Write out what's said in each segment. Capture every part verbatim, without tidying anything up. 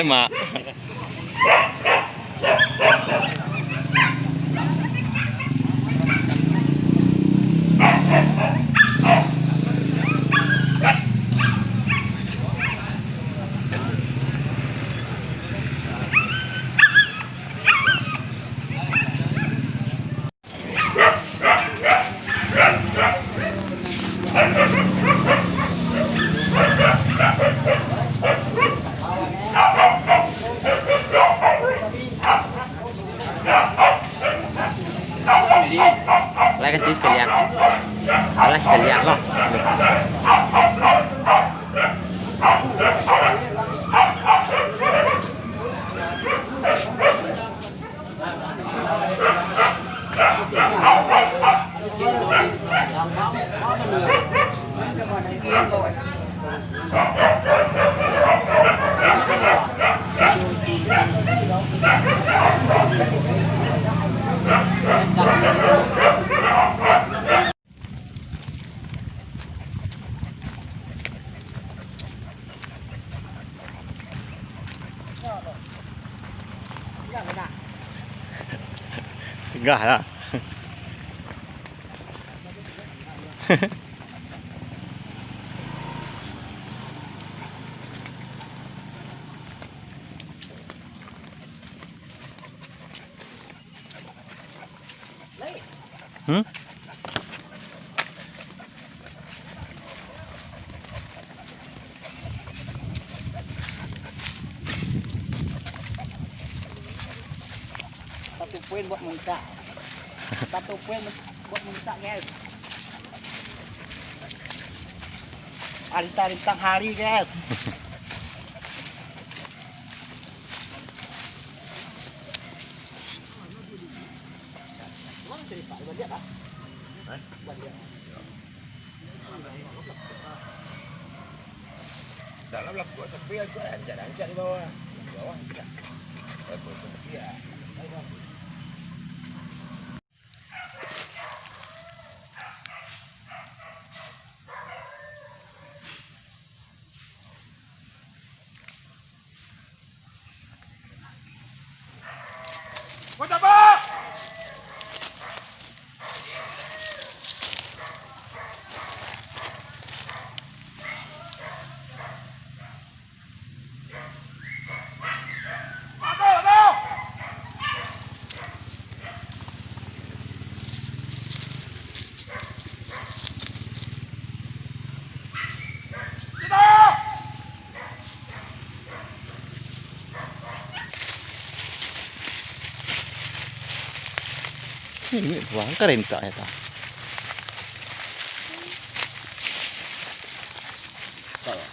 Mak. Lai kan ti sakalian. Alah sakalian lah. Singgah lah. Hmm? Satu poin buat Musa. Satu poin buat Musa, guys. Hari rintang hari, guys. Dalam lah kuat, tapi aku rancak-rancak di bawah. Di bawah, tidak. Aku pun dia. Ini buang karentak ya, ta.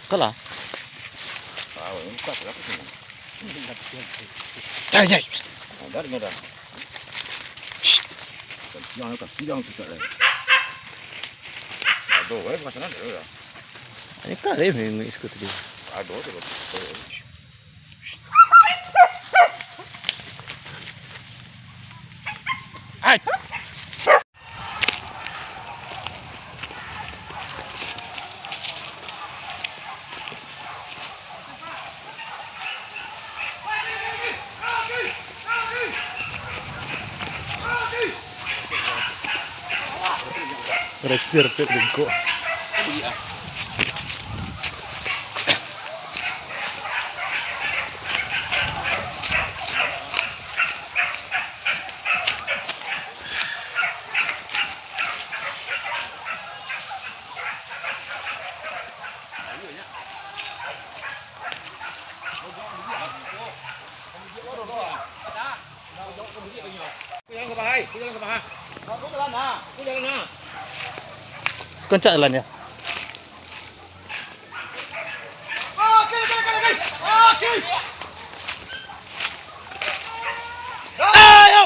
Kalah. Tahu, ini kuat berapa sini? Jai, jai. Ada, ada. Kasihan, kasihan kita lah. Aduh, eh, bukan sana ada lah. Ini kali mengikuti dia. Aduh, tu. Ai. Resir pek bengkok. Sekencak jalan ya. Ayo!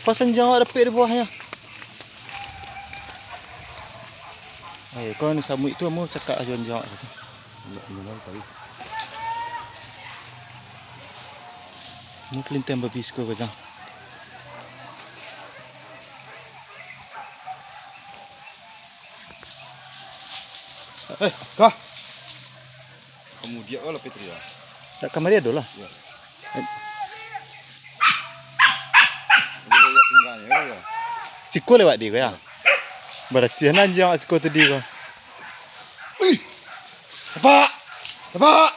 Pasang jawak dapik di bawah nyo. Eh, kau ni samuik tu, amu cakak ajo jawak tu. Amu kelintang babi siko kau jang. Eh, kah? Kamu diak lah, Petri, ya? Tak kamari ado lah. Ya. Eh. Dia lihat tinggalnya, ya. Siko lewat dia, ya? Barasiahan anjiang siko tadi, ko. Ih! Tapak! Tapak!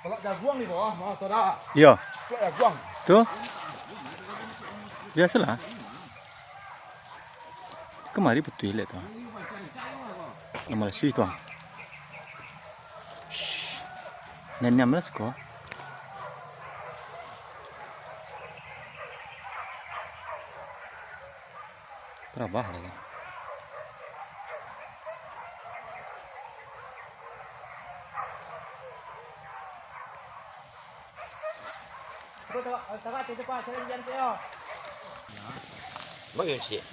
Palak jaguang di bawah, mah, saudara. Iyo. Palak jaguang. Tu. Biasolah. Kamari putuih lek tu. Nama lasuih tu, ah. Shh. Nan enam belas ko. Parabah lagi. Bagus, cik.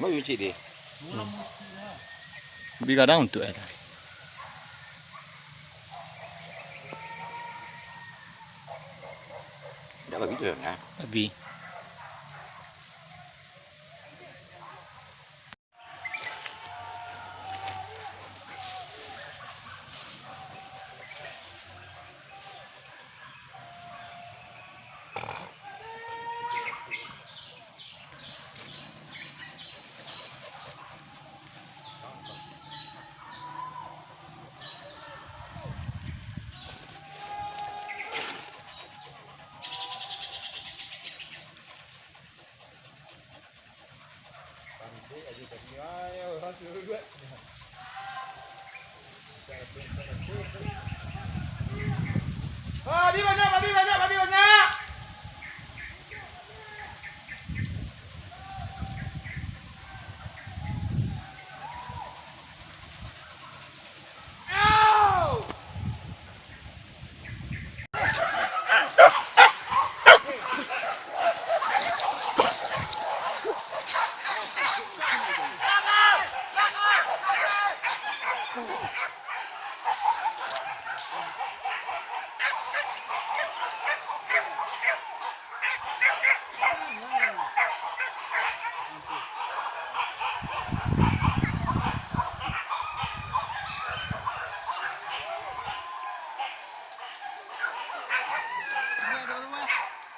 Bagus, cik, deh. Hmm. Lebih kadang untuk, eh. Dah bagus tu, nah. Bagus. Babi banyak, babi banyak, babi banyak.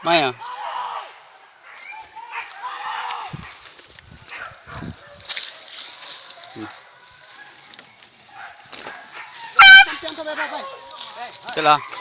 Maya. Itulah.